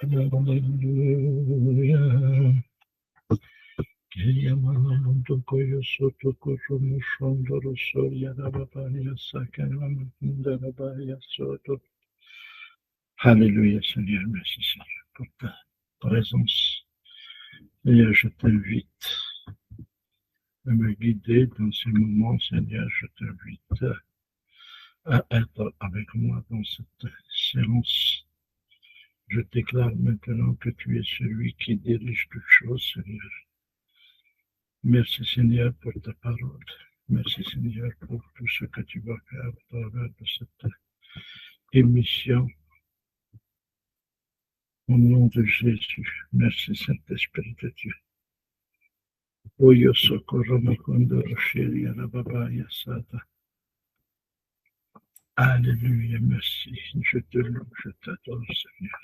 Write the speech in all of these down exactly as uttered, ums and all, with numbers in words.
Hallelujah. Hallelujah. Hallelujah, Seigneur. Merci, Seigneur, pour ta présence. Seigneur, je t'invite à me guider dans ces moments. Seigneur, je t'invite à être avec moi dans cette séance. Je déclare maintenant que tu es celui qui dirige toutes choses, Seigneur. Merci, Seigneur, pour ta parole. Merci, Seigneur, pour tout ce que tu vas faire au travers de cette émission. Au nom de Jésus, merci, Saint-Esprit de Dieu. Oyo socorro macondo rocheria la baba yasata. Alléluia, merci. Je te loue, je t'adore, Seigneur.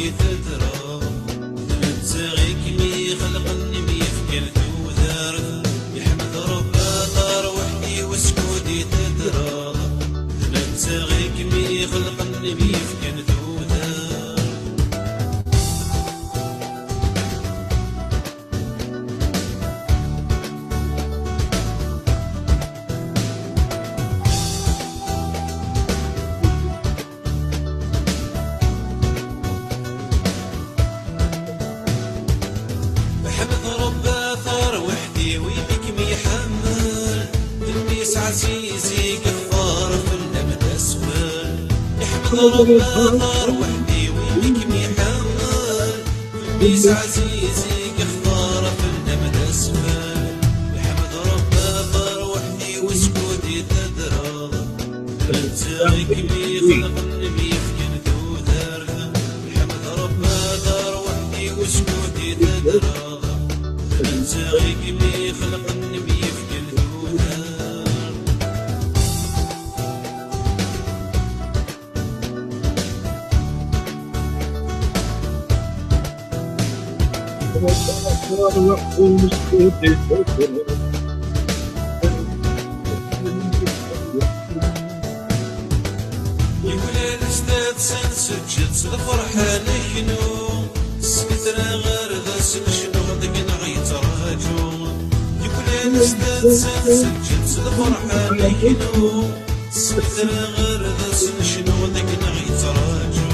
i teddreḍ. D netta i kem-ixelqen, i m-yefkan tudert. Iḥmed Rebbi a tarwiḥt-iw, skud i teddreḍ. D netta i kem-ixelqen, i m-yefkan tudert. Ḥmed Rebbi a tarwiḥt-iw, i kem-iḥemmel. Mmi-s ɛziz i yextar fell-am d asfel. Iḥmed Rebbi a tarwiḥt-iw, i kem-iḥemmel. Mmi-s ɛziz i yextar fell-am d asfel. Iḥmed Rebbi a tarwiḥt-iw, skud i teddreḍ. D netta i kem-ixelqen, i m-yefkan tudert. Iḥmed Rebbi a tarwiḥt-iw, skud i teddreḍ. D netta i kem-ixelqen, i m-yefkan tudert. Yuklal sdat-sen, seǧǧed s lferḥ ad neknu. Sfetra ɣer da s lecnuɣ deg-neɣ yettraǧu. Yuklal sdat-sen, seǧǧed s lferḥ ad neknu. Sfetra ɣer da s lecnuɣ deg-neɣ yettraǧu.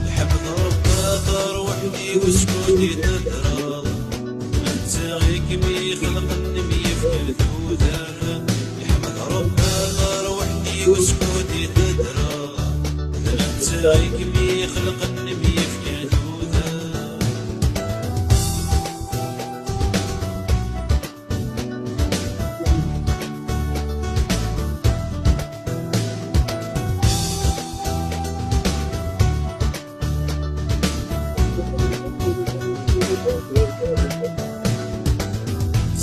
Iḥmed Rebbi a tarwiḥt-iw, skud i teddreḍ. Netta i kem-ixelqen, i m-yefkan tudert. Iḥmed Rebbi a tarwiḥt-iw, skud i teddreḍ. D netta i kem-ixelqen, i m-yefkan tudert.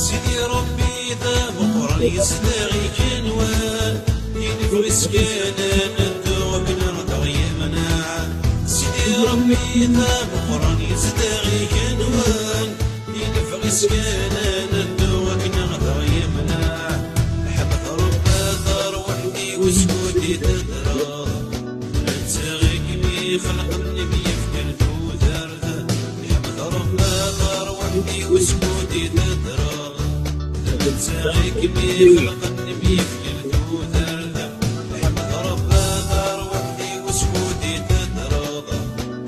Sidi Ṛebbi d ameqqran, yezdeɣ igenwan, i nefɣ iskanen, dduɣ akken ad ɣ-yemneɛ. Sidi Ṛebbi d ameqqran, yezdeɣ igenwan, i nefɣ iskanen, dduɣ akken ad ɣ-yemneɛ. Ḥmed Ṛebbi a tarwiḥt-iw, skud i teddreḍ. Netta i kem-ixelqen, i m-yefkan tudert. Iḥmed Ṛebbi a tarwiḥt-iw, skud i teddreḍ. D netta i kem-ixelqen, i m-yefkan tudert. Iḥmed Ṛebbi a tarwiḥt-iw, skud i teddreḍ.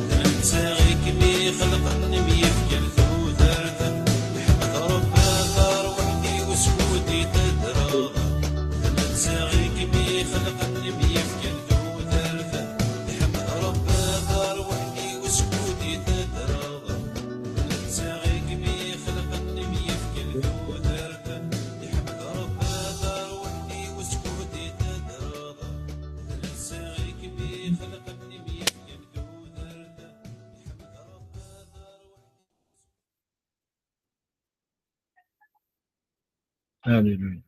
D netta i kem-ixelqen, i m-yefkan tudert. Iḥmed Ṛebbi a tarwiḥt-iw, skud i teddreḍ. D netta i kem-ixelqen, i m-yefkan tudert. Iḥmed Ṛebbi a tarwiḥt-iw, skud i teddreḍ. D netta i kem-ixelqen, i m-yefkan tudert. Iḥmed Ṛebbi a tarwiḥt-iw, skud i teddreḍ. D netta i kem-ixelqen, i m-yefkan tudert. Iḥmed Ṛebbi a tarwiḥt. Hallelujah.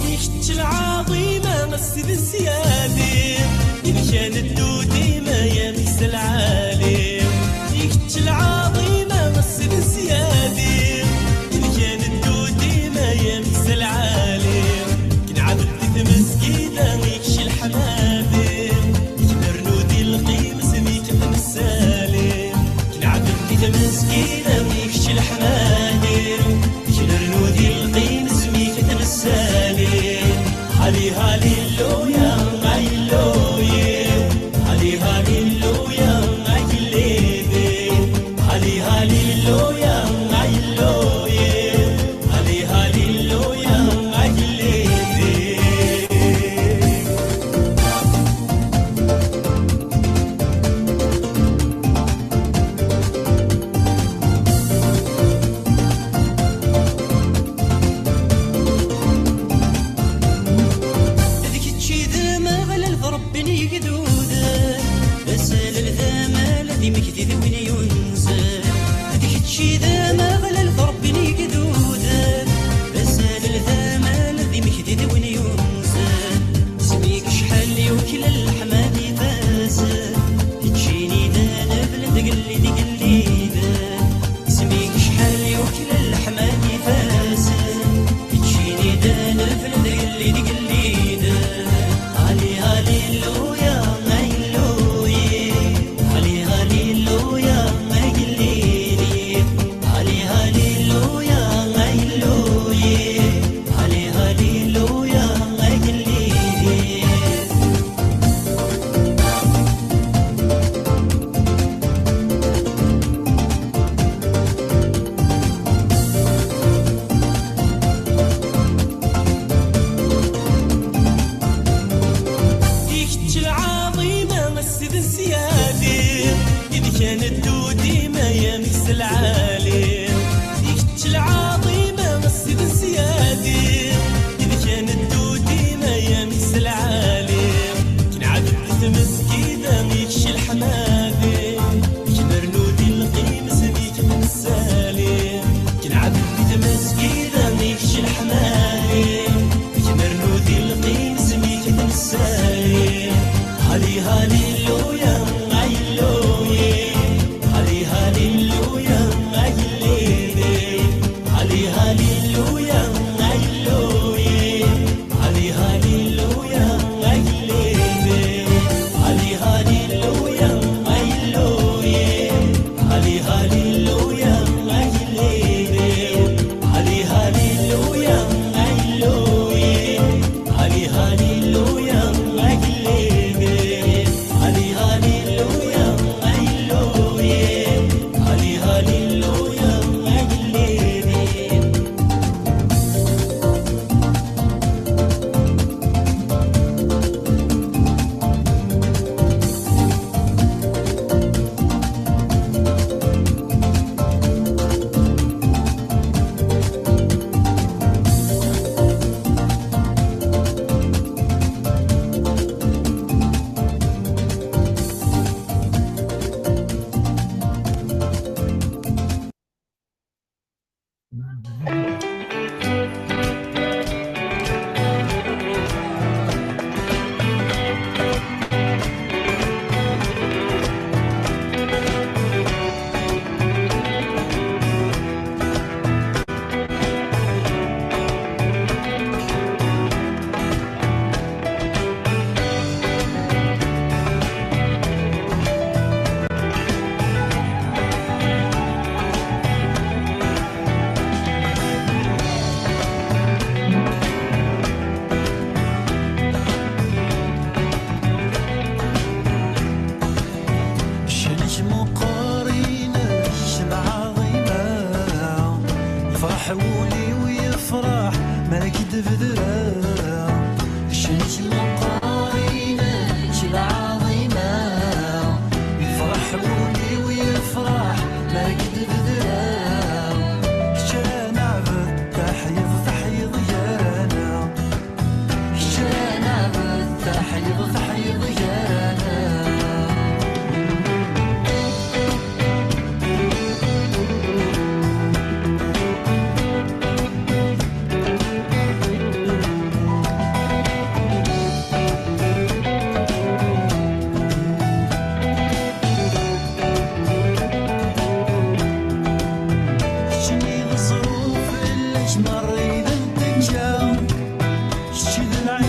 Ikečč lɛaḍima, s d ssyadi, imkan ddud-im ay ameksa lɛali. Ikečč lɛaḍima, s d ssyadi, imkan ddud-im ay ameksa lɛali. Kenɛabed di tmesgida, ikečč leḥmadi, iknernu di lqim s mi k-temsali. Kenɛabed di tmesgida, ikečč leḥmadi, iknernu di lqim s mi k-temsali. Hali, haliluya, ayiluye. Hali, haliluya, agellidi. Hali, haliluya, ayiluye. Hali, haliluya, agellidi.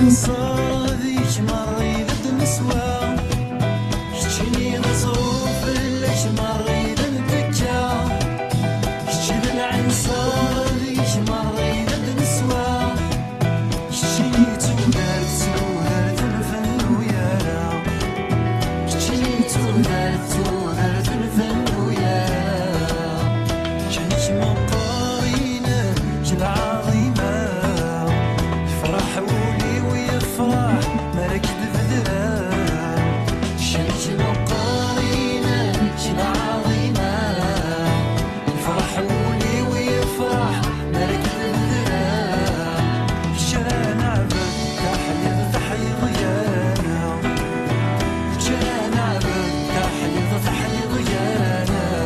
Nṣar deg-k merra i d neswa, keččini d ẓẓruf fell-ak merra i d ntekka, kečč d lɛinṣer deg-k merra i d neswa, keččini d tudert, tudert n lfennu yara, keččini d tudert, tudert n lfennu yara. Kečč meqqar, kečč lɛaḍima, yefreḥ wul-iw yefreḥ mi ara k-d-bedreɣ. Kečč meqqar, kečč lɛaḍima, yefreḥ wul-iw yefreḥ mi ara k-d-bedreɣ. Kečč ara neɛbed, taḥyiḍ, taḥyiḍ gar-aneɣ. Kečč ara neɛbed, taḥyiḍ, taḥyiḍ gar-aneɣ.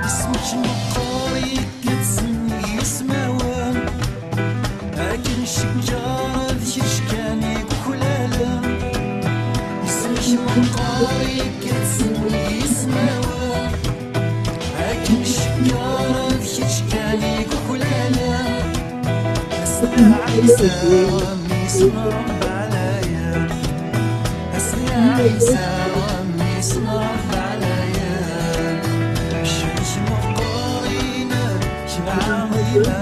Isem-ik meqqer, yekka-d s yismawen. Akken ccekkeṛ d kečč kan i yuklalen. Isem-ik meqqer, yekka-d s yismawen. Akken ccekkeṛ d kečč kan i yuklalen. A Sidi Ɛisa, a mmi-s n Ṛebbi ɛlayen. A Sidi Ɛisa, a mmi-s n Ṛebbi ɛlayen. Kečč meqqer, kečč lɛaḍima.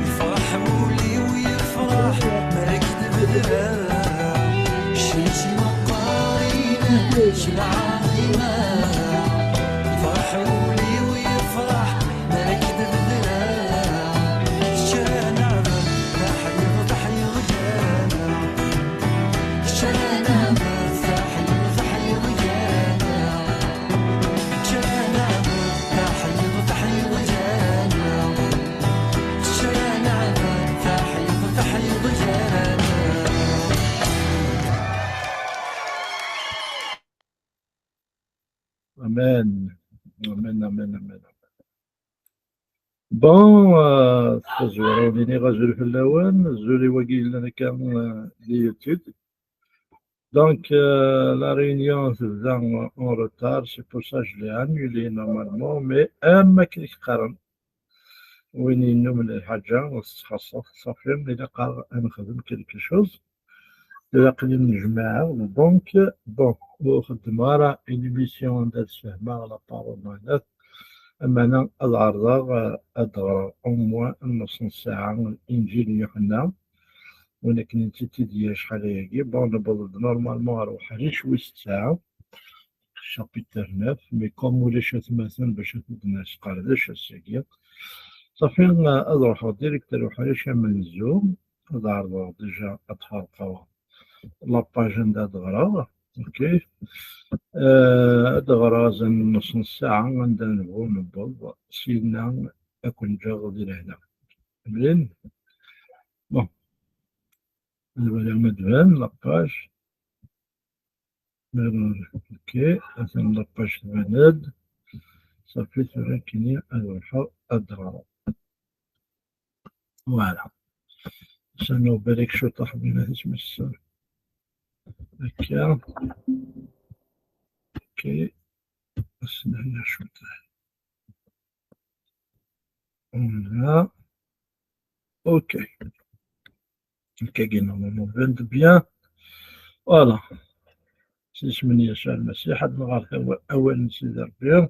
Yefreḥ wul-iw yefreḥ mi ara k-d-bedreɣ. Kečč meqqer, kečč lɛaḍima. Yefreḥ wul-iw yefreḥ mi ara k-d-bedreɣ. Kečč ara neɛbed, taḥyiḍ, taḥyiḍ gar-aneɣ. Kečč ara neɛbed, taḥyiḍ, taḥyiḍ gar-aneɣ. Kečč ara neɛbed, taḥyiḍ, taḥyiḍ gar-aneɣ. Kečč ara neɛbed, taḥyiḍ, taḥyiḍ gar-aneɣ. Amen. Amen, amen, amen, amen. Bon, euh, tazwara ur iniɣ azul fell-awen, azul i wagi yellan akka, euh, di YouTube. Donc, euh, la réunion tebda en retard, c'est pour ça que je l'ai annulé normalement, mais am akken i k-qqaren, win yennumen lḥaǧa ur tettxaṣṣa, ṣafi, ilaq-aɣ ad nexdem quelque chose. Ilaq ad nejmeɛ. Donc, bon, ur xeddmeɣ ara une émission anda ad sfehmeɣ la parole n Ameɛna ad ɛerḍeɣ, euh, ad ɣreɣ au moins nus n ssaɛa Inǧil n Yuḥenna, win akken i tt-id-yerr acḥal ayagi. Bon, newweḍ-d normalement ɣer uḥric wis tesɛa, chapitre neuf, mais comme ulac atmaten bac ad t-id-nesqerdec ass-agi, ṣafi, euh, ad ruḥeɣ direct ar uḥric amenzu, ad ɛerḍeɣ déjà ad ferqeɣ la page anda ad ɣreɣ. Ok. Euh, ad ɣreɣ azal n nus n ssaɛa anda nebɣu newweḍ, syenna ad ken-ǧǧeɣ di lehna. Mlin. Bon. Ad waliɣ ma tban la page. Ok, atan la page tban-d. Ṣafi, tura nekkini ad ruḥeɣ ad ɣreɣ. Voilà. Sani ubarik cwiṭ ḥbina isem-is. Akka. Ok. Assen-aya cwiṭ. Voilà. Ok. Akkagi normalement tban-d bien. Voilà. S yisem n Yasuɛ Lmasiḥ, ad nɣer tawa-, awal n Sidi Ṛebbi.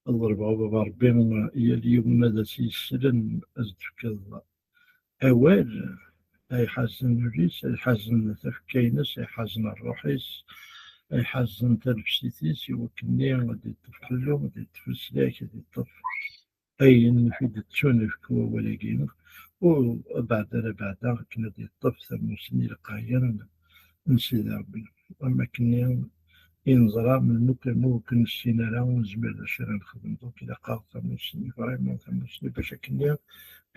Ad ḍelbeɣ a Baba Ṛebbi, yal yiwen ad as-yesslen, ad s-d-tefkeḍ awal, ay ḥazen ul-is, ay ḥazen tafekka-ines, ay ḥazen ṛṛuḥ-is, ay ḥazen talefsit-is, i wakken-nni ad d-iṭṭef ḥellu, ad d-iṭṭef leslak, ad d-iṭṭef ayen i d-ittunefk wawal-agi, u abeɛda ara beɛda akken ad d-iṭṭef tamusni lqayen n Sidi Ṛebbi. Am wakken-nni i neẓra, melmi ur k-nessin ara, ur nezmir d acu ara nexdem. Donc, ilaq-aɣ tamusni, vraiment tamusni, bac akken-nni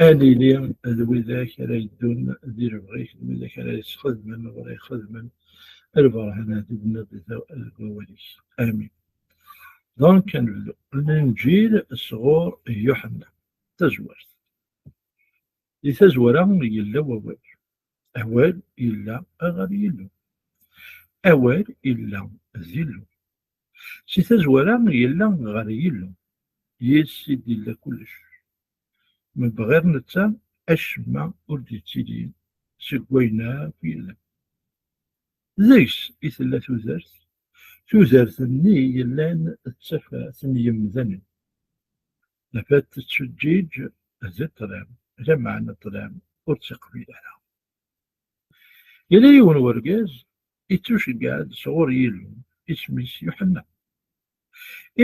ad nili d widak ara yeddun di lebɣi-k, d widak ara yesxedmen, ara ixedmen lberhanat i d-nenna deg wawal-ik. Amin. Donc, ad nebdu. Linǧil sɣur Yuḥenna. Tazwart. Di tazwara yella Wawal. Awal yella ɣer Yillu. Awal yella d Yillu. Si tazwara yella ɣer Yillu. Yis i d-yella kullec. Mebɣir netta, acemma ur d-yettili seg wayen akk yellan. Deg-s i tella tudert, tudert-nni yellan d tafat n yemdanen. Tafat tettfeǧǧiǧ di ṭṭlam, lameɛna ṭṭlam ur tt-iqbil ara. Yella yiwen wergaz ittuceggeɛ-d sɣur Yillu, isem-is Yuḥenna.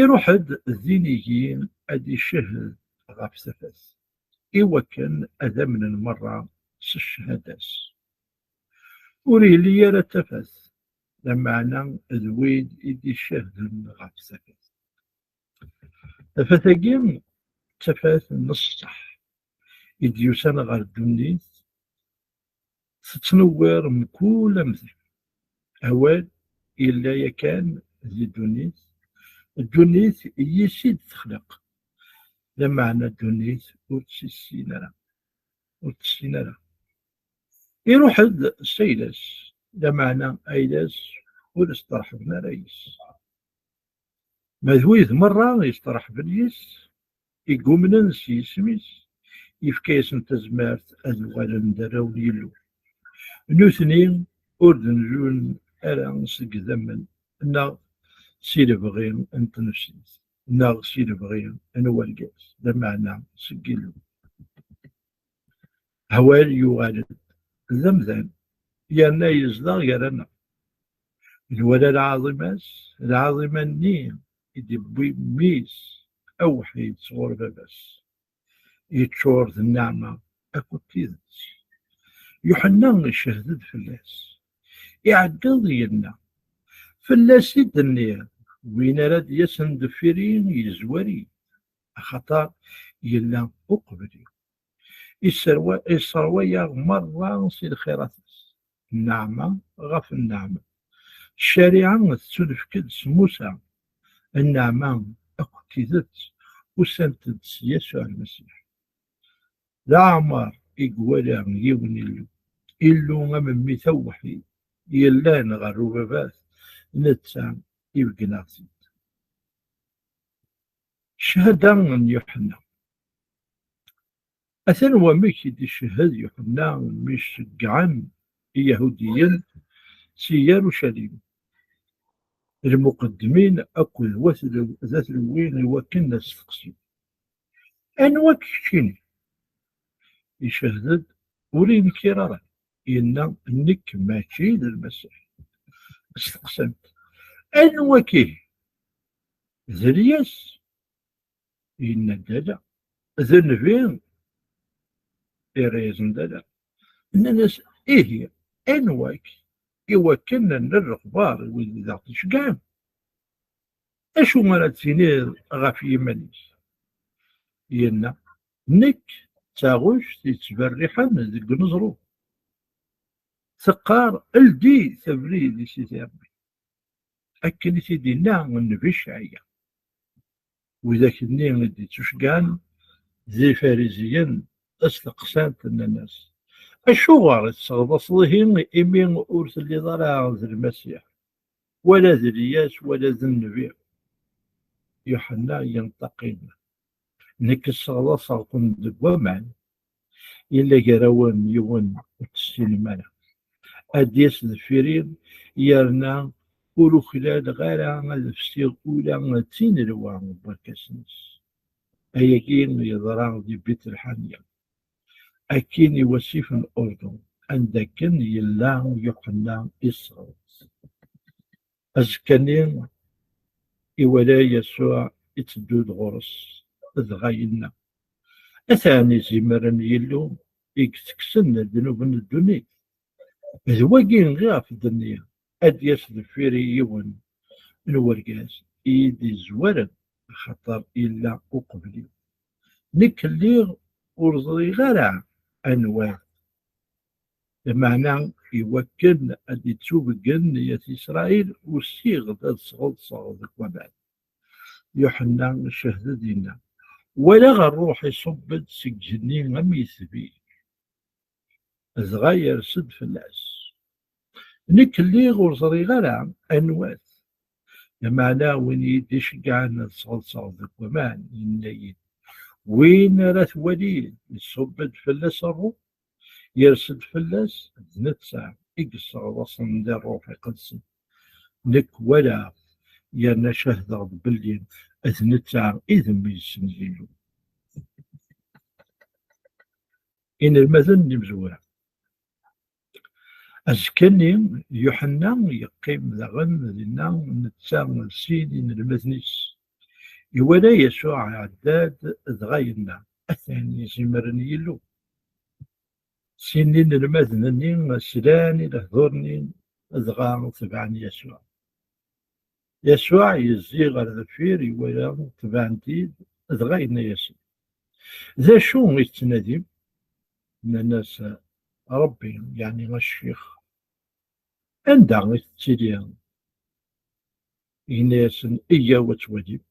Iruḥ-d d inigi ad icehhed ɣef tafat, iwakken ad amnen merra s ccahada-s. Ur yelli ara d tafat, lameɛna d wid i d-icehden ɣef tafat. Tafat-agi d tafat n ṣṣeḥ i d-yusan ɣer ddunit, tettnewwir mkul amdan. Awal yella yakan di ddunit, ddunit yis i d-texleq, lameɛna ddunit ur tt-issin ara, ur tt-tessin ara. Iruḥ-d s ayla-s, lameɛna ayla-s ur steṛḥben ara yis. Ma d wid merra yesteṛḥben yis, i yumnen s yisem-is, yefka-yasen tazmert ad uɣalen d arraw n Yillu. Nutni ur d-nzun ara seg idammen, neɣ si lebɣi n tnefsit, neɣ si lebɣi n wergaz, lameɛna seg Yillu. Awal yuɣal-d d amdan, yerna yezdeɣ gar-aneɣ. Nwala lɛaḍima-s, lɛaḍima-nni i d-iwwi mmi-s awḥid sɣur baba-s. Yeččur d nneɛma akked tidet. Yuḥenna icehhed-d fell-as. Iɛeggeḍ yenna: "Fell-as i d-nniɣ, win ara d-yasen deffir-i yezwar-iyi, axaṭer yella uqbel-i. Isserwa-, isserwa-yaɣ merra si lxirat-is, nneɛma ɣef nneɛma. Ccariɛa tettunefk-d s Musa, nneɛma akked tidet usant-d s Yasuɛ Lmasiḥ." Leɛmer i iwala yiwen Illu, Illu am mmi-s awḥid, yellan ɣer ubabat, netta ibeggen-aɣ-t-id. Cchada n Yuḥenna. Atan wamek i d-icehhed Yuḥenna mi ceggɛen Iyahudiyen si Yarucalim, lmuqeddmin akked wat l-, dat Lewwi, i wakken ad steqsin: "Anwa-k keččini?" Icehhed-d, ur inkir ara, yenna: "Nekk mačči d Lmasiḥ." Steqsan-t: "Anwa-k ihi? D Lyas?" Yenna-d: "Ala." "D nnbi?" Irra-yasen-d: "Ala." Nnan-as: "Ihi, anwa-k, i wakken ad nerr lexbar i wid i d aɣ-iceggɛen? Acu ara d-tiniḍ ɣef yiman-ik?" Yenna: "Nekk d taɣect yettberriḥen deg uneẓru. Teqqar: 'Ldi abrid i Sidi Ṛebbi.'" Akken i t-id-yenna nnbi Cɛaya. Widak-nni i d-ittuceggɛen d Ifariziyen, asteqsan-t, nnan-as: "Acuɣer i tesseɣḍaseḍ ihi, imi ur telliḍ ara d Lmasiḥ, wala d Lyas, wala d nnbi?" Yuḥenna yenṭeq, yenna: "Nekk sseɣḍaseɣ-ken deg waman. Yella gar-awen yiwen ur t-tessinem ara. Ad d-yas deffir-i, yerna ur uklaleɣ ara ad fsiɣ ula d tinelwa n warkasen-is." Ayagi yeḍra di Bit Lḥanya, akkin i wasif n Urdun, anda akken yella Yuḥenna isseɣḍas. Azekka-nni, iwala Yasuɛ itteddu-d ɣur-s, dɣa yenna: "Atan izimer n Yillu i itekksen ddnub n ddunit. D wagi iɣef d-nniɣ, ad d-yas deffir-i yiwen n wergaz i yi-d-izwaren, axaṭer yella uqbel-iw. Nekk lliɣ ur ẓriɣ ara anwa-t." Lameɛna, iwakken ad d-ittubeggen i At Isṛayil, usiɣ-d ad sɣeḍseɣ deg waman. Yuḥenna icehhed-d, yenna: "Walaɣ Ṛṛuḥ iṣubb-d seg igenni am yetbir, dɣa yers-d fell-as. Nekk lliɣ ur ẓriɣ ara anwa-t. Lameɛna win i yi-d-iceggɛen ad sɣelseɣ deg waman, yenna-yi-d: 'Win ara twaliḍ iṣubb-d fell-as Ṛṛuḥ, yers-d fell-as, d netta i yesseɣḍasen di Ṛṛuḥ Iqedsen.' Nekk walaɣ, yerna cehdeɣ-d belli d netta i d mmi-s n Yillu." Inelmaden n imezwura. Azekka-nni, Yuḥenna yeqqim daɣen dinna, netta d sin inelmaden-is. Iwala Yasuɛ iɛedda-d, dɣa yenna: "Atan izimer n Yillu." Sin n inelmaden-nni slan i lehdur-nni, dɣa tebɛen Yasuɛ. Yasuɛ yezzi ɣer deffir, iwala, tebɛen-t-id, dɣa yenna-yasen: "D acu i tettnadim?" Nnan-as: "Ṛebbi, yeɛni a Ccix." "Anda i tettiliḍ?" Yenna-yasen: "Iyyaw ad twalim."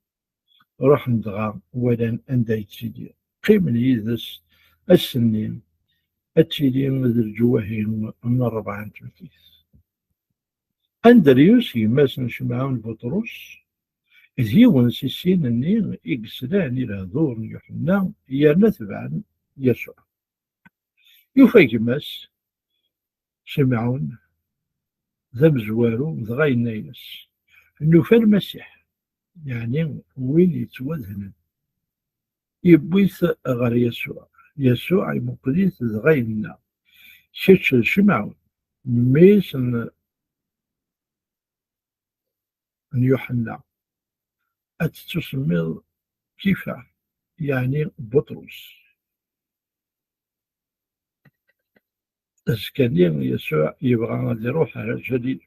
Ruḥen dɣa walan anda yettili. Qqimen yid-s ass-nni, ad tili d leǧwahi n ṛṛebɛa n tmeddit. Andryus, yemma-s n Cimɛun Buṭrus, d yiwen si sin-nni i yeslan i lehdur n Yuḥenna yerna tebɛen Yasuɛ. Yufa gma-s Cimɛun d amezwaru, dɣa yenna-yas: "Nufa Lmasiḥ", yeɛni win yettwadhnen. Yewwi-t ɣer Yasuɛ. Yasuɛ imuqel-it, dɣa yenna: "Kečč d Cimɛun, mmi-s n, n Yuḥenna. Ad tettusemmiḍ Kifa", yeɛni Buṭrus. Azekka-nni, Yasuɛ yebɣa ad iruḥ ar Lǧalil.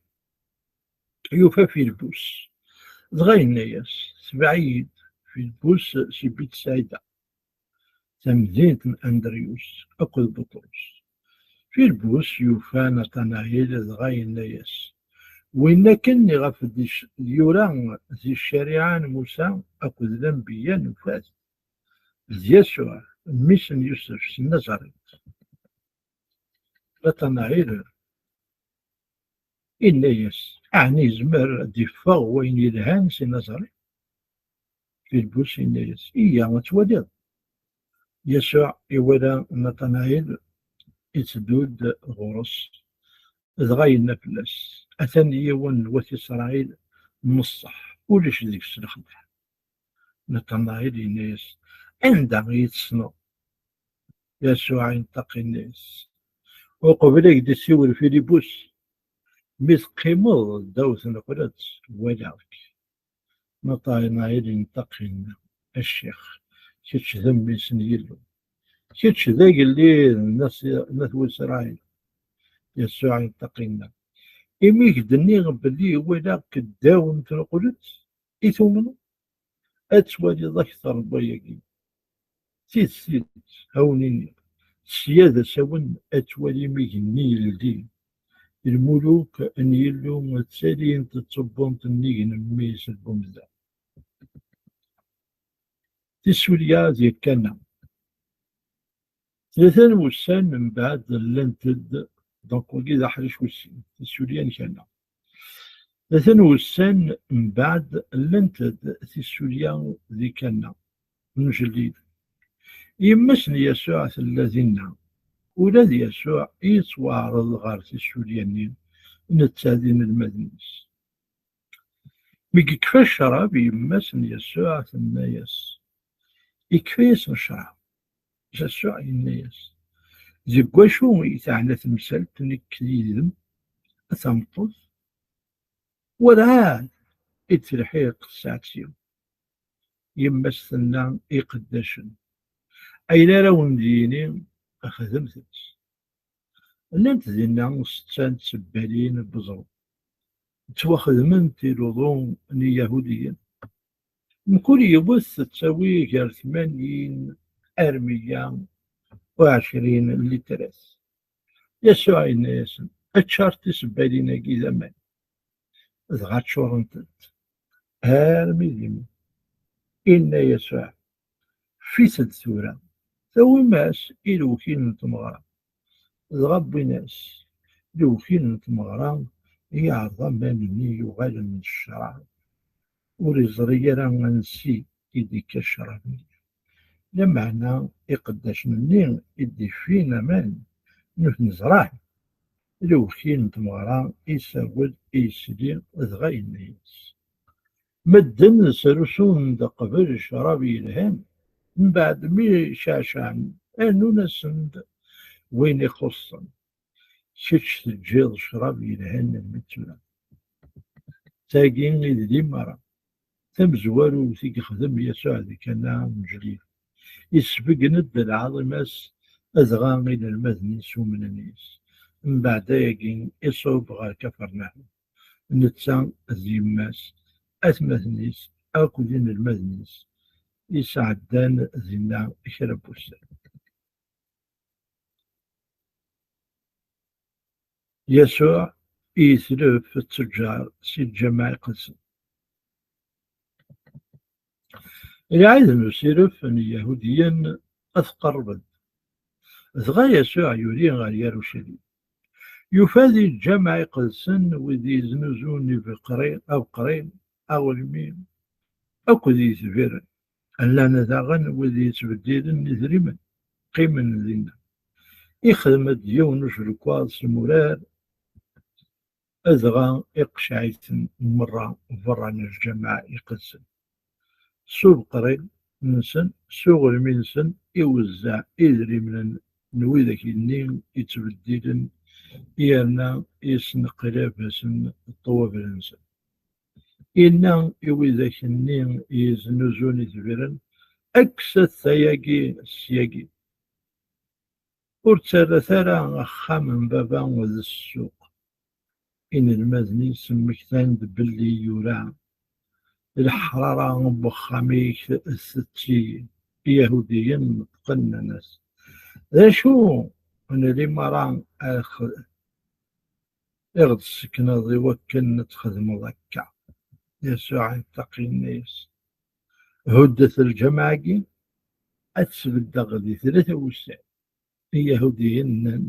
Yufa Filbus, dɣa yenna-yas: "Tbeɛ-iyi-d." Filbus si Bitsaida, tamdint n Andryus akked Buṭrus. Filbus yufa Natanayel, dɣa yenna-yas: "Win akken iɣef d-yura di ccariɛa n Musa akked lanbeyya, nufa-t, d Yasuɛ, mmi-s n Yusef, si Nazaret." Natanayel yenna-yas: "Ɛni yezmer ad d-iffeɣ wayen yelhan si Nazaret?" Filbus yenna-yas: "Iyya ad twaliḍ." Yasuɛ iwala Natanayel itteddu-d ɣur-s, dɣa yenna fell-as: "Atan yiwen n wat Isṛayil n ṣṣeḥ, ulac deg-s lexdeɛ." Natanayel yenna-yas: "Anda i yi-tessneḍ?" Yasuɛ inṭeq, yenna-yas: "Uqbel ad k-d-isiwel Filibus, mi teqqimeḍ ddaw tneqlet, walaɣ-k." Natanayel inṭeq, yenna: "A Ccix, kečč d mmi-s n Yillu, kečč d agellid n At, n At Isṛayil." Yasuɛ inṭeq, yenna: "Imi i k-d-nniɣ belli walaɣ-k ddaw n tneqlet, i tumneḍ? Ad twaliḍ akteṛ n wayagi. Tidet, tidet, a wen-iniɣ, sya d asawen ad twalim igenni yeldin, lmuluk n Yillu ttalint d tebbunt nnig n mmi-s n umda." Tissulya di Kana. Tlata n wussan mbeɛd, llant-d, donc wagi d aḥric wis sin, tissulya n Kana. Tlata n wussan mbeɛd, llant-d tissulya di Kana n ujellil. Yemma-s n Yasuɛ tella dinna. Ula d Yasuɛ i yettwaɛreḍ ɣer tissulya-nni, netta d inelmaden-is. Mi yekfa ccrab, yemma-s n Yasuɛ tenna-yas, yekfa-yasen ccrab. Yasuɛ yenna-yas: "Deg wacu i teɛna temsalt, nekk yid-m, a tameṭṭut? Werɛad i d-telḥiq tsaɛet-iw." Yemma-s tenna i iqeddacen: "Ayen ara wen-d-yini, xedmet-t." Llant dinna setta n tsebbalin n weẓru, ttwaxedment i luḍu n Iyahudiyen. Mkul yiwet tettawi gar tmanyin ar meyya u ɛecrin n litrat. Yasuɛ yenna-yasen: "Ččar tisebbalin-agi d aman." Dɣa ččurent-tent armi d imi. Inna Yasuɛ: "Ffit-d tura, tawim-as i lewkil n tmeɣra." Dɣa wwin-as lewkil n tmeɣra i iɛreḍ aman-nni yuɣalen d ccrab. Ur iẓri ara ansi i d-ikka ccrab-nni, lameɛna iqeddacen-nni i d-iffin aman nutni ẓran. Lewkil n tmeɣra isawel i yesli, dɣa yenna-yas: "Medden srusun-d qbel ccrab yelhan, mbeɛd mi ceɛcɛen, rnun-asen-d win ixuṣṣen. Kečč teǧǧiḍ ccrab yelhan almi d tura." Tagi i d limaṛa tamezwarut i yexdem Yasuɛ di Kana n Ǧlil. Isbeggen-d lɛaḍima-s, dɣa inelmaden-is umnen yes. Mbeɛd ayagi, iṣub ɣer Kafernaḥum, netta d yemma-s, atmaten-is akked inelmaden-is. Isɛeddan dinna kra n wussan. Yasuɛ yetlef ttejjar si Lǧameɛ Iqedsen. Lɛid n usiref n Iyahudiyen ad qerrben. Dɣa Yasuɛ yuli ɣer Yarucalim. Yufa di Lǧameɛ Iqedsen wid yeznuzun ibeqri, abeqri, aɣelmi, akked yetbiren. Llan daɣen wid yettbeddilen idrimen, qqimen dinna. Ixdem-d yiwen ucelkwaḍ s imurar, dɣa iqceɛ-iten merra berra n Lǧameɛ Iqedsen. S ubeqri-nsen, s uɣelmi-nsen, iwezzeɛ idrimen n widak-nni yettbeddilen, yerna yesneqlab-asen ṭṭwabel-nsen. Inna i widak-nni yeznuzun itbiren: "Kkset ayagi syagi. Ur ttarrat ara axxam n baba d ssuq." Inelmaden-is mmektan-d belli yura: "Leḥrara n wexxam-ik tetti." Iyahudiyen neṭqen, nnan-as: "D acu n limaṛa ara x-, i ɣ-d-tessekneḍ i wakken ad txedmeḍ akka?" Yasuɛ iṭṭaq, yenna-yas: "Huddet lǧameɛ-agi, ad tt-beddeɣ di tlata wussan." Iyahudiyen nnan: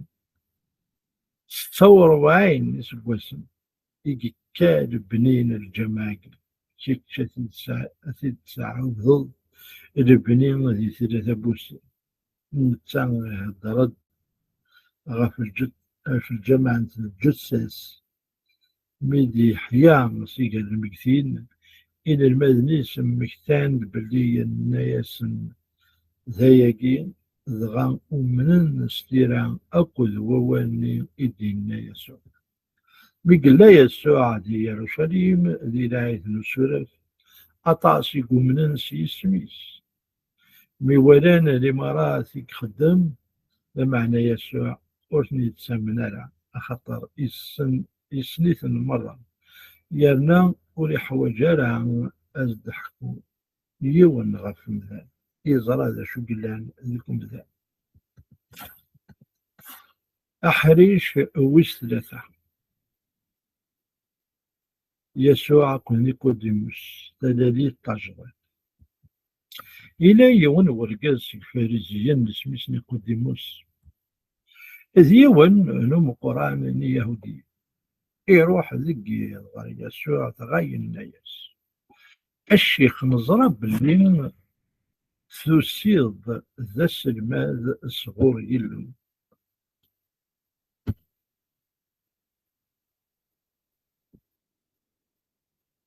"Setta u ṛebɛin iseggasen i yekka lebni n lǧameɛ-agi, kečč ad t-id-tesɛ-, ad t-id-tesɛawdeḍ lebni di tlata wussan." Netta ihedder-d ɣef lǧet-, ɣef lǧameɛ n lǧessas. Mi d-yeḥya si gar lmegtin, inelmaden-is mmektan-d belli yenna-yasen d ayagi, dɣa umnen s tira akked wawal-nni i d-yenna Yasuɛ. Mi yella Yasuɛ di Yarucalim, di lɛid n usuref, aṭas i yumnen s yisem-is. Mi walan limaṛat i ixeddem, lameɛna Yasuɛ ur ten-yettamen ara, axaṭer issen, issen-iten merra, yerna ur iḥwaǧ ara ad d-ḥku yiwen ɣef umdan. Yeẓra d acu yellan deg umdan. Aḥric wis tlata. Yasuɛ akked Nikudimus, talalit tajdiṭ. Yella yiwen n urgaz seg Fariziyen, isem-is Nikudimus. D yiwen n umeqqran n Iyahudiyen. Iruḥ deg yiḍ ɣer Yasuɛ, dɣa yenna-yas: "A Ccix, neẓra belli tusiḍ d aselmad sɣur Yillu."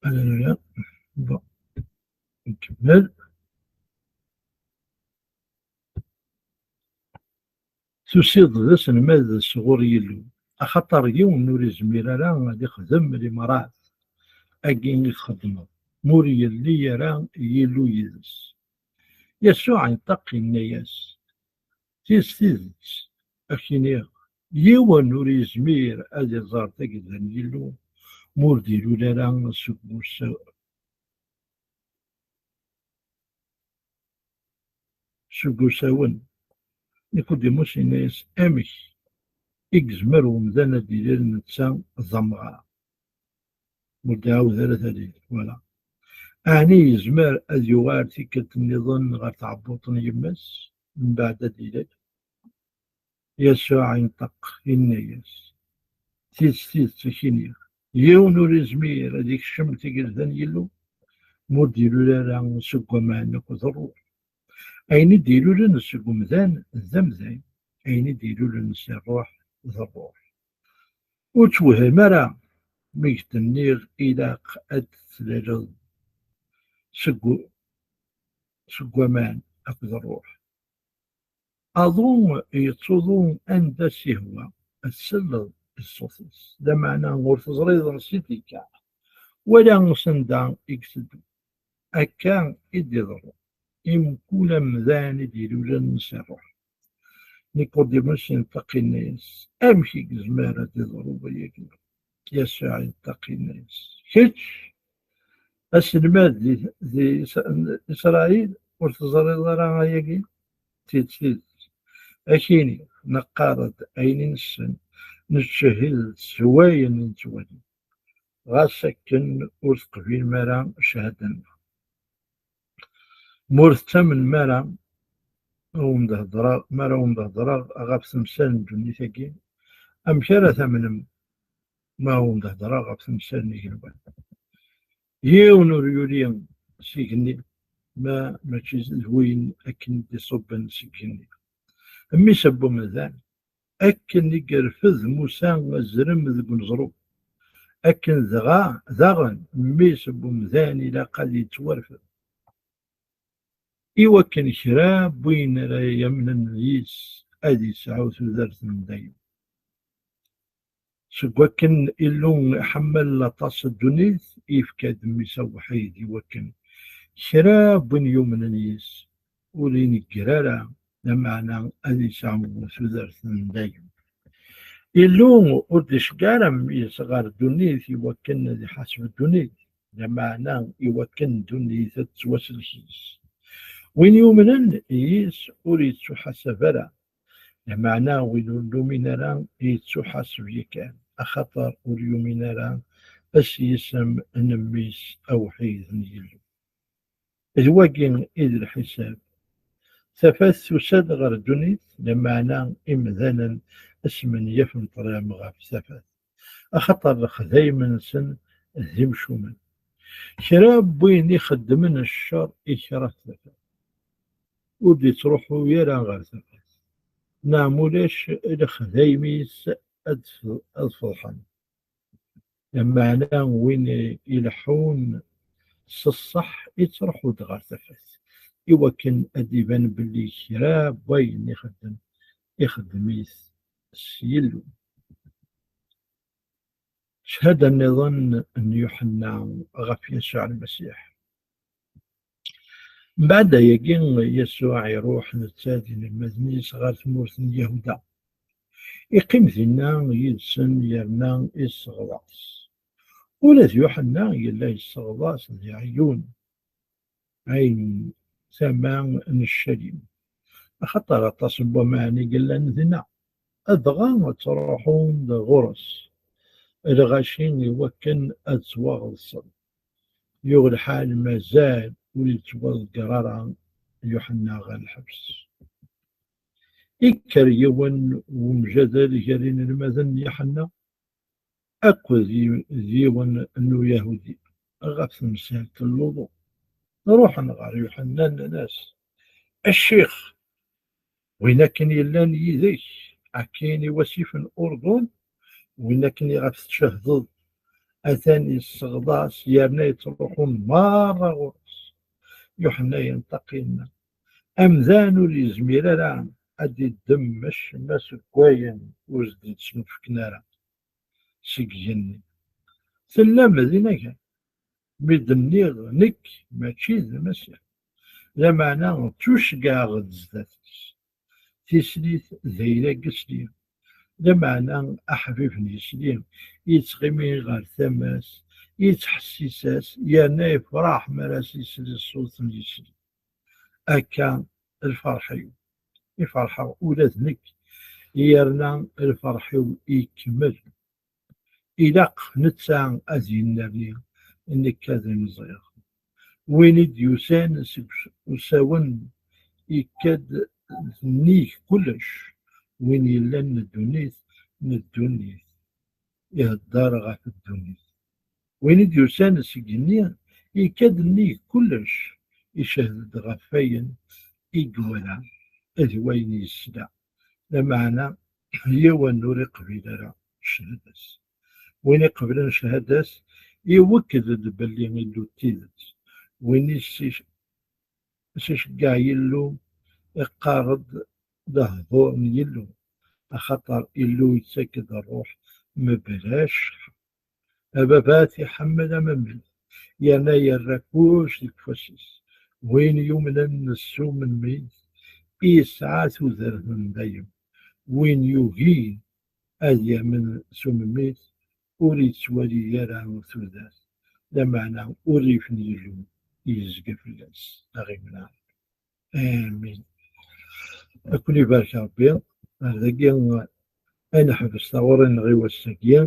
Haleluya. Bon. Nkemmel. "Tusiḍ d aselmad sɣur Yillu, axaṭer yiwen ur izmir ara ad ixdem limaṛat-agi i txeddmeḍ, ma ur yelli ara Yillu yid-s." Yasuɛ iṭṭaq, yenna-yas: "Tis tidet, ad k-iniɣ, yiwen ur yezmir ad iẓer tagella n Yillu, ma ur d-ilul ara seg usa-, seg usawen." Nikudimus yenna-yas: "Amek i yezmer umdan ad d-ilal netta d amɣar?" Ur d-iɛawed ara tallit, voilà. Ɛni yezmer ad yuɣal tikkelt nniḍen ɣer tɛebbuḍt n yemma-s mbeɛd ad ilal? Yasuɛ inṭeq, inna-yas, tidet, tidet, ad k-iniɣ, yiwen ur izmir ad ikcem tigelda n Yillu, ma ur d-ilul ara seg waman akked ṛṛuḥ. Ayen i d-ilulen seg umdan d amdan, ayen i d-ilulen si ṛṛuḥ d ṛṛuḥ. Ur ttwehhem ara mi k-d-nniɣ ilaq ad d-tlaleḍ seg, seg waman akked ṛṛuḥ. Aḍu yettsuḍu anda s-ihwa, ad tselleḍ i ṣṣut-is, lameɛna ur teẓriḍ ansi d-yekka, wala s anda i iteddu. Akka i d-iḍerru i mkul amdan i d-ilulen si ṛṛuḥ. Nikudimus inṭeq, inna-yas, amek i yezmer ad d-iḍru wayagi? Yasuɛ inṭeq, inna-yas, kečč, aselmad di, di Is-, Isṛayil, ur teẓriḍ ara ayagi? Tidet, tidet, ad k-iniɣ, neqqar-d ayen i nessen, nettcehhid s wayen i nettwali, ɣas akken ur teqbilem ara cchada-nneɣ. Ma ur tettamnem ara, a wen-d-heddreɣ, mi ara wen-d-heddreɣ ɣef temsal n ddunit-agi, amek ara tamnem ma wen-d-heddreɣ ɣef temsal n yigenwan? Yiwen ur yuli s igenni, ma mačči d win akken i d-iṣubben seg igenni. Mmi-s n wemdan, akken i yerfed Musa azrem deg uneẓruf, akken dɣa, daɣen, mmi-s n wemdan ilaq ad yettwarfed, i wakken kra n win ara yamnen yis ad yesɛu tudert n dayem. Seg wakken Illu iḥemmel aṭas ddunit, yefka-d mmi-s awḥid i wakken kra n win yumnen yis ur inegger ara, lameɛna ad yesɛu tudert n dayem. Illu ur d-iceggeɛ ara mmi-s ɣer ddunit i wakken ad iḥaseb ddunit, lameɛna i wakken ddunit ad tettwaselkes. Win yumnen yis ur yettuḥasab ara, lameɛna win ur numin ara yettuḥaseb yakan, axaṭer ur yumin ara s yisem n mmi-s awḥid n Yillu. D wagi i d lḥisab. Tafat tusa-d ɣer ddunit, lameɛna imdanen smenyafen ṭṭlam ɣef tafat, axaṭer lexdayem-nsen d imcumen. Kra n win ixeddmen ccer ikreh tafat, ur d-ittruḥu ara ɣer tafat, neɣ ma ulac lexdayem-is ad, ad feḍḥen. Lameɛna win ileḥḥun s ṣṣeḥ ittruḥu-d ɣer tafat, i wakken ad d-iban belli kra n wayen ixeddem, ixeddem-it s Yillu. Cchada nniḍen n Yuḥenna ɣef Yasuɛ Lmasiḥ. Mbeɛd ayagi, Yasuɛ iruḥ netta d inelmaden-is ɣer tmurt n Yahuda. Iqqim dinna yid-sen yerna isseɣḍas. Ula d Yuḥenna yella yesseɣḍas di Ɛiyun, Ɛiyun, tama n Ccalim, axaṭer aṭas n waman i yellan dinna, dɣa ttruḥun-d ɣur-s, lɣaci i wakken ad ttwaɣeḍsen. Yuɣ lḥal mazal ur yettwaḍegger ara Yuḥenna ɣer lḥebs. Ikker yiwen n umjadal gar inelmaden n Yuḥenna akked y-, d yiwen n Uyahudi ɣef temsalt n luḍu. Ruḥen ɣer Yuḥenna, nnan-as, a Ccix, win akken yellan yid-k akkin i wasif n Urdun, win akken iɣef tcehdeḍ, atan yesseɣḍas yerna yettruḥun merra ɣur-s. Yuḥenna yenṭeq, yenna, amdan ur yezmir ara ad d-iddem acemma seg wayen ur s-d-ittunefken ara seg igenni. Tellam din kan. Mi d-nniɣ nekk mačči d Lmasiḥ, lameɛna ttuceggɛeɣ-d zdat-s. Tislit d ayla n yesli, lameɛna aḥbib n yesli yettɣimi ɣer tama-s, yettḥessis-as, yerna yefreḥ mi ara s-yesli ṣṣut n yesli. Akka lferḥ-iw, i ferḥeɣ ula d nekk, yerna lferḥ-iw ikemmel. Ilaq netta ad yennerni, nekk ad imẓiɣ. Win i d-yusan seg us-, usawen, ikka-d nnig kullec. Win yellan n ddunit, n ddunit, ihedder ɣef ddunit. Win i d-yusan seg igenni, ikka-d nnig kullec, icehhed-d ɣef wayen i iwala, d wayen yesla. Lameɛna, yiwen ur iqbil ara ccehada-s. Win iqeblen ccehada-s, iwekked-d belli Illu d tidet. Win i s-, s-iceggeɛ Illu, iqqar-d d ahdur n Illu, axaṭer Illu yettak-d ṛṛuḥ mebla cceḥḥa. Ababat iḥemmel amemmel, yerna yerra kullec deg ufus-is. Win yumnen s umemmit, yesɛa tudert n dayem. Win yugin ad yamen s umemmit, ur yettwali ara tudert, lameɛna urrif n Yillu yezga fell-as. Aɣ-imneɛ. Amin. Ad ken-ibarek Ṛebbi. Ar dagi ay neḥbes taɣuri-nneɣ i wass-agi.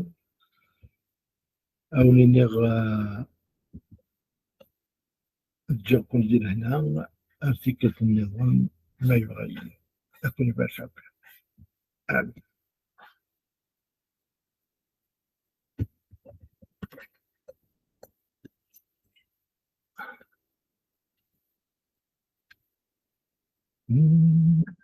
Ad wen-iniɣ, eh, ǧǧiɣ-ken di lehna ar tikkelt nniḍen, ma yebɣa Yillu. Ad ken-ibarek Ṛebbi. Amin.